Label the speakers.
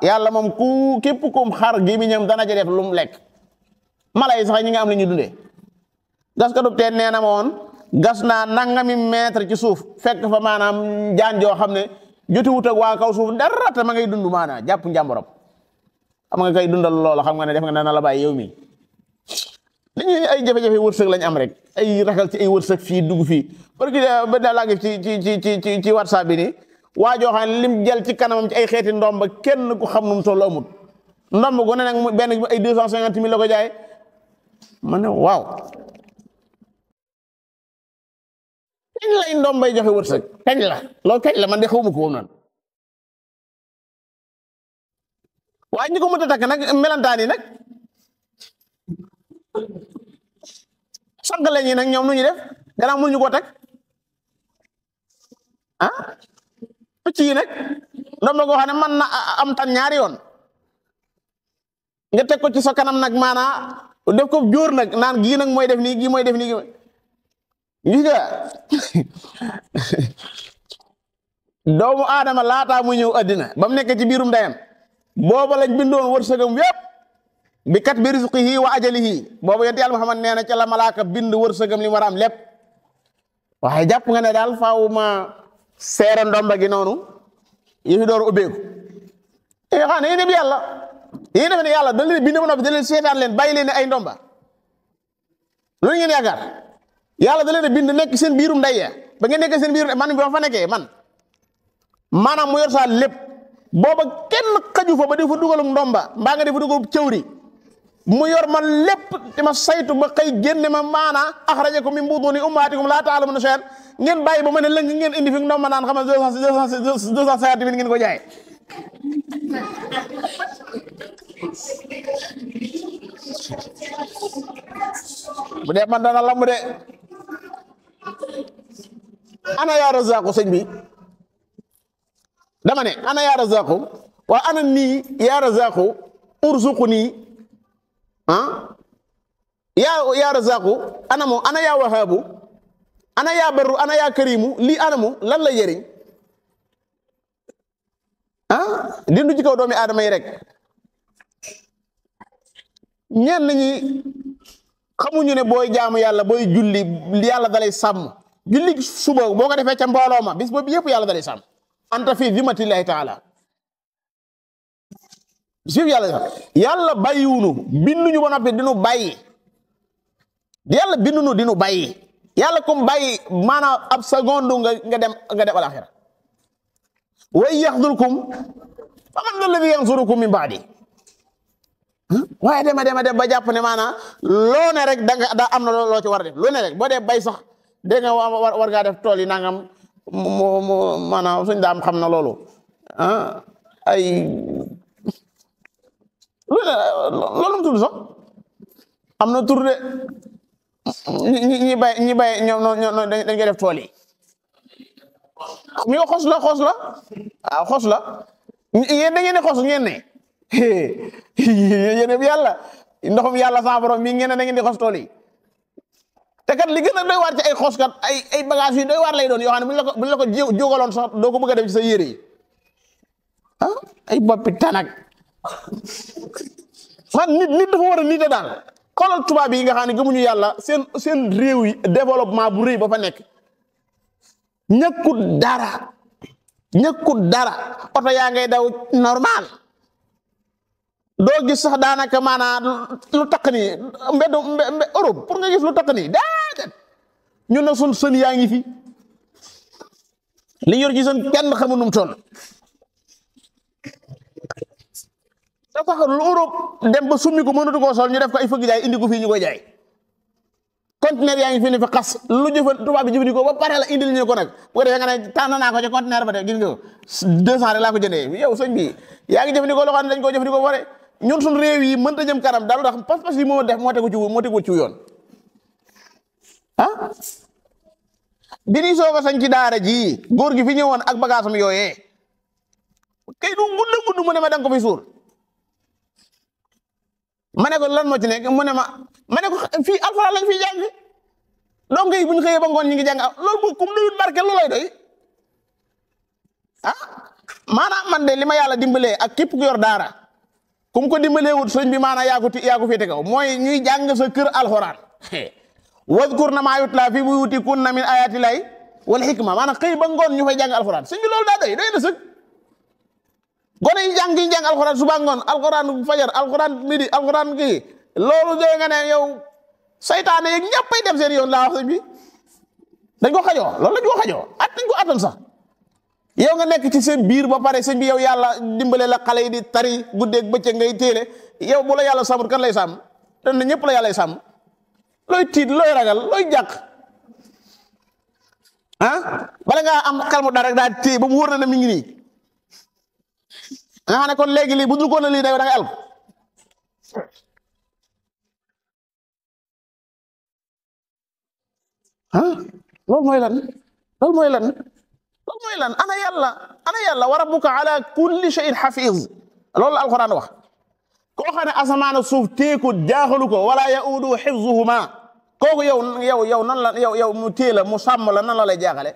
Speaker 1: yàlla moom ku képp kum xar gémmiñam dana ja def lu mu lekk mala yi sax ñi nga am li ñu dundee gas ka dub teen nee na ma woon gas naa nangami mètre ci suuf fekk fa maanaam jaan joo xam ne jotiwut ak waa kaw suuf dara te ma ngay dund maanaam jàpp njàmboram xam nga kay dundal loola xam nga ne def nga na la bàyyi yow mi dañuy ay jafe-jafe wërsëg lañ am rek ay ragal ci ay wërsëg fii dugg fii parce que ba daa laa ngi ci WhatsApp bi nii waa joo xam ne lim jël ci kanamam ci ay xeeti ndomba kenn ku xam nu mu toll amut ndomb gu ne nag benn ay 250 000 la ko jaay ma ne waaw kañ lay ndombay joxe wërsëg kañ la loolu kañ la man de xawma ko woon noonu waaye ñi ko mënta takk nag melantaan yi nag sànq lañu nag ñoom nu ñu def gannaaw mënuñu koo takk ah picc yi nag ndomba goo xam ne man na am tan ñaari yoon nga teg ko ci sa kanam nag maanaa def ko jóor nag naan gii nag mooy def nii gii mooy def nii gis nga doomu aadama laataa mu ñëw addina ba mu nekk ci biirum ndeyam booba lañ bindoon wërsëgam yépp bi kat bi rizqihi wa ajalihi boobu yonent Yàlla Muhammad nee na ca la malaaka bind wërsëgam li mu war a am lépp waaye jàpp nga ne daal faaw ma seere ndomba gi noonu yi fi door ubbeeku xam ne yéen yàlla yéen defe ne yàlla da leen bind ba noppi da leen seetaan leen bàyyi leen ay ndomba loolu ngeen yaakaar yàlla da leen bind nekk seen biirum ndey ya ba ngeen nekk seen biirum man bi ma fa nekkee man maanaam mu yor saa lépp booba kenn xaju fa ba di fa dugalum ndomba mbaa nga di fa dugalum cëwri mu yor ma lépp te ma saytu ba xëy génne ma maanaa axrajakum min butuni ummahatikum laa ta'lamuna shay'an ngeen bàyyi ba ma ne lëng ngeen indi fi ndomba naan xam nga 250 000 ngeen ko jaay bu dee man dana lamb de ana yaa razaqu sëñ bi dama ne ana yaa razaqu wa ana nii yaa razaqu urzuquni yaa razaqu ana mu ana yaa wahabu ana yaa barru ana yaa karimu lii ana mu lan la yëriñ dindu ci kaw doomi aadama yi rek ñenn ñi xamuñu ne booy jaamu yàlla booy julli yàlla dalay sàmm julli suba boo ko defee ca mbooloo ma bis boobu yëpp yàlla dalay sàmm anta fi zimmatillahi taala bis yëpp yàlla bàyyiwunu binduñu ba noppi dinu bàyyi yàlla bindunu dinu bàyyi yàlla comme bàyyi maanaam ab seconde nga dem alaxira wa yaxdulkum faman alladhi yansurukum min ba'di waaye dema dem ba jàpp ne maanaam loo ne rek da am na loo ci war a def loo ne rek boo dee bay sax dégg nga war ngaa def tool yi nangam maanaam suñ daam xam na loolu ay loolu mu tudd sax am na tur de ñi bay ñoom dañ koy def tool yi mi xos la waaw xos la yéen da ngeen ne xos ngeen ne yéen yàlla ndoxum yàlla sa borom mi ngeen ne da ngeen di xos tool yi te kat li gën a doy waar ci ay xos kat ay bagage yu doy waar lay doon yoo xam ne buñ la ko jógaloon sax doo ko bëgg a def ci sa yére yi ay boppi tanak man nit dafa war a nite daal xoolal tubaab yi nga xam ne gëmuñu yàlla seen réew yi développement bu rëy ba fa nekk ñëkkut dara oto yaa ngay daw normal doo gis sax daanaka maanaam lu takk nii mbeddu Europe pour nga gis lu takk nii déedéet ñun nag sun sën yaa ngi fi li yor ci sën kenn xamul nu mu toll dafa lu Europe dem ba summi ko mënatu koo sol ñu def ko ay fëgg jaay indi ko fii ñu koy jaay conteneur yaa ngi fi ne fi xas lu tubaab bi jëfandikoo ba pare la indil ñu ko nag bu ko defee nga ne tànn naa ko ci conteneur ba de gis nga 200 rek laa ko jëndee yow sëñ bi yaa ngi jëfandikoo loo xam ne dañ koo jëfandikoo ba pare ñun suñu réew yi mënta jëm kanam daal ndax pas-pas yi moo tegu ci yoon bi ni soog a sañ ci daara ji góor gi fi ñëwoon ak bagaasam yooyee kay du gudd mu ne ma danga ko fi suul ma ne ko lan moo ci nekk mu ne ma ne ko fii alxuraan lañ fiy jàng donc yi bu ñu xëyee ba ngoon ñu ngi jàng loolu bu kum nuyut barke lu lay doy maanaam man de li ma yàlla dimbalee ak képp ku yor daara kum ko dimbalee wut sëñ bi maanaam yaa ko féete kaw mooy ñuy jàng sa kër alxuraan wadkurna maa yutlaa fi buyutikunna min ayaati llahi wal hikma maanaam xëy ba ngoon ñu fay jàng alxuraan sëñ bi loolu daa doy na sëg gone yi jàng alxuraan suba ngoon alxuraan fajar alxuraan midi alxuraan kii loolu de nga ne yow saytaane yeeg ñëppay dem seen yoon laa wax sëñ bi dañ ko xajoo loolu lañ ko xajoo dañ ko attan sax yow nga nekk ci seen biir ba pare sëñ bi yow yàlla dimbale la xale yi di tari guddeeg bëccëg ngay téele yow bu la yàlla sàmmut kan lay sàmm dan na ñëpp la yàlla sàmm looy tiit looy ragal looy jàq bala ngaa am xel mu dara rek daa téye ba mu wóor na mi ngi nii nga xam ne kon léegi lii bu dul ko na lii da ngay alko loolu mooy lan ana yàlla wa rabbuka ala kulli shay'in hafiz loolu la alquran wax koo xam ne asamaan ak suuf teekut jaaxalu ko wala yaudu hifzuhuma kooku yow nan la yow mu téela mu sàmm la nan la lay jaaxale